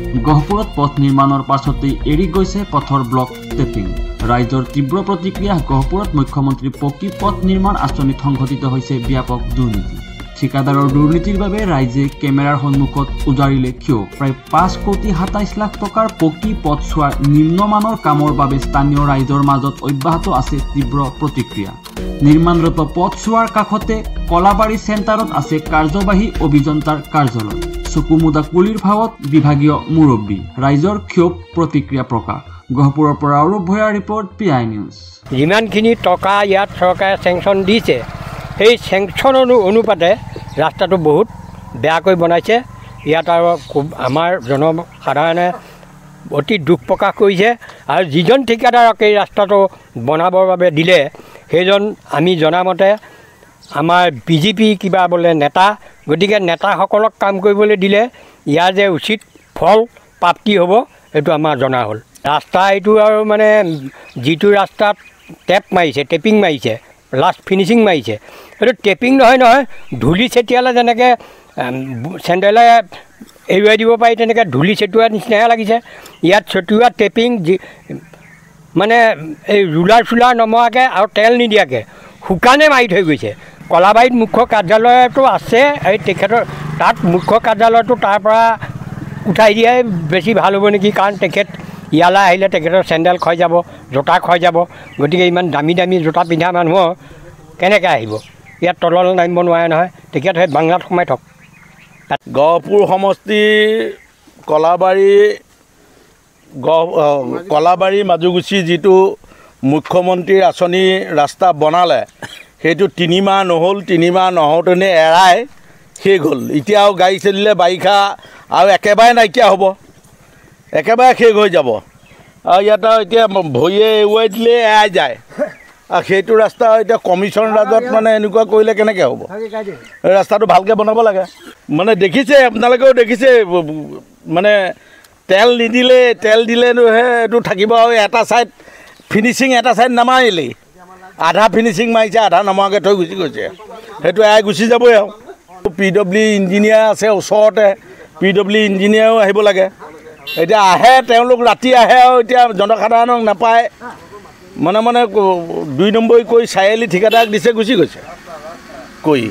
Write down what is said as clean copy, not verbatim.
গহপুৰত পথ নিৰ্মাণৰ পাছতেই এৰি গৈছে পথৰ ব্লক টেপিং। ৰাইজৰ তীব্ৰ প্ৰতিক্ৰিয়া। গহপুৰত মুখ্যমন্ত্ৰী পকী পথ নিৰ্মাণ আঁচনিত সংঘটিত হৈছে ব্যাপক দুৰ্নীতি। ঠিকাদাৰৰ দুৰ্নীতিৰ বাবে ৰাইজে কেমেৰাৰ সন্মুখত উজাৰিলে ক্ষোভ। প্ৰায় 5 কোটি 27 লাখ টকাৰ পকী পথছোৱাৰ নিম্নমানৰ কামৰ বাবে স্থানীয় ৰাইজৰ মাজত অব্যাহত আছে তীব্ৰ প্ৰতিক্ৰিয়া। নিৰ্মাণৰত পথছোৱাৰ কাষতে কলাবাৰী চেণ্টাৰত আছে কাৰ্যবাহী অভিযন্তাৰ কাৰ্যালয়। চকুমুদা কুলিৰ ভাৱত বিভাগীয় মুৰব্বী। ৰাইজৰ ক্ষোভ প্ৰতিক্ৰিয়া প্ৰকাশ। গহপুৰৰ পৰা অৰূপ ভূঞাৰ ৰিপৰ্ট, পি আই নিউজ। যিমানখিনি টকা ইয়াত চৰকাৰে চেংচন দিছে, সেই চেংচন অনুপাতে ৰাস্তাটো বহুত বেয়াকৈ বনাইছে। ইয়াত আৰু আমাৰ জনসাধাৰণে অতি দুখ প্ৰকাশ কৰিছে। আৰু যিজন ঠিকাদাৰক এই ৰাস্তাটো বনাবৰ বাবে দিলে, সেইজন আমি জনামতে আমাৰ বিজেপি কিবা বোলে নেতা। গতিকে নেতাসকলক কাম কৰিবলৈ দিলে ইয়াৰ যে উচিত ফল প্ৰাপ্তি হ'ব, এইটো আমাৰ জনা হ'ল। ৰাস্তা এইটো আৰু মানে যিটো ৰাস্তাত টেপ মাৰিছে, টেপিং মাৰিছে, লাষ্ট ফিনিচিং মাৰিছে, সেইটো টেপিং নহয় নহয়, ধূলি ছটিয়ালে যেনেকৈ চেণ্ডেলে এৰুৱাই দিব পাৰি, তেনেকৈ ধূলি ছটিওৱাৰ নিচিনাহে লাগিছে। ইয়াত ছটিওৱা টেপিং যি মানে এই ৰুলাৰ চুলাৰ নমৰাকৈ আৰু তেল নিদিয়াকৈ শুকানে মাৰি থৈ গৈছে। কলাবাৰীত মুখ্য কাৰ্যালয়টো আছে, এই তেখেতৰ তাত মুখ্য কাৰ্যালয়টো তাৰ পৰা উঠাই দিয়াই বেছি ভাল হ'ব নেকি? কাৰণ তেখেত ইয়ালৈ আহিলে তেখেতৰ চেণ্ডেল ক্ষয় যাব, জোতা ক্ষয় যাব। গতিকে ইমান দামী দামী জোতা পিন্ধা মানুহৰ কেনেকৈ আহিব? ইয়াত তললৈ নামিব নোৱাৰে নহয়। তেখেত সেই বাংলাত সোমাই থওক। গহপুৰ সমষ্টিৰ কলাবাৰী কলাবাৰী মাজুগুচি যিটো মুখ্যমন্ত্ৰীৰ আঁচনি ৰাস্তা বনালে, সেইটো 3 মাহ নহ'ল। 3 মাহ নহওঁতেনে এৰাই শেষ হ'ল। এতিয়া আৰু গাড়ী চলিলে বাৰিষা আৰু একেবাৰে নাইকিয়া হ'ব, একেবাৰে শেষ হৈ যাব। আৰু ইয়াত আৰু এতিয়া ভৰিয়ে এৰুৱাই দিলে এৰাই যায়। আৰু সেইটো ৰাস্তা এতিয়া কমিশ্যন ৰাজত মানে এনেকুৱা কৰিলে কেনেকৈ হ'ব? এই ৰাস্তাটো ভালকৈ বনাব লাগে। মানে দেখিছে, আপোনালোকেও দেখিছে, মানে তেল নিদিলে, তেল দিলেহে এইটো থাকিব। আৰু এটা ছাইড ফিনিচিং, এটা ছাইড নামাৰিলেই, আধা ফিনিচিং মাৰিছে, আধা নমৰাকৈ থৈ গুচি গৈছে। সেইটো এৰাই গুচি যাবই। আৰু পি ডব্লিউ ইঞ্জিনিয়াৰ আছে ওচৰতে, পি ডব্লিউ ইঞ্জিনিয়াৰো আহিব লাগে। এতিয়া আহে, তেওঁলোক ৰাতি আহে আৰু এতিয়া জনসাধাৰণক নাপায়। মানে মানে 2 নম্বৰী কৰি চাৰিআলি ঠিকাদাৰক দিছে, গুচি গৈছে কৰি।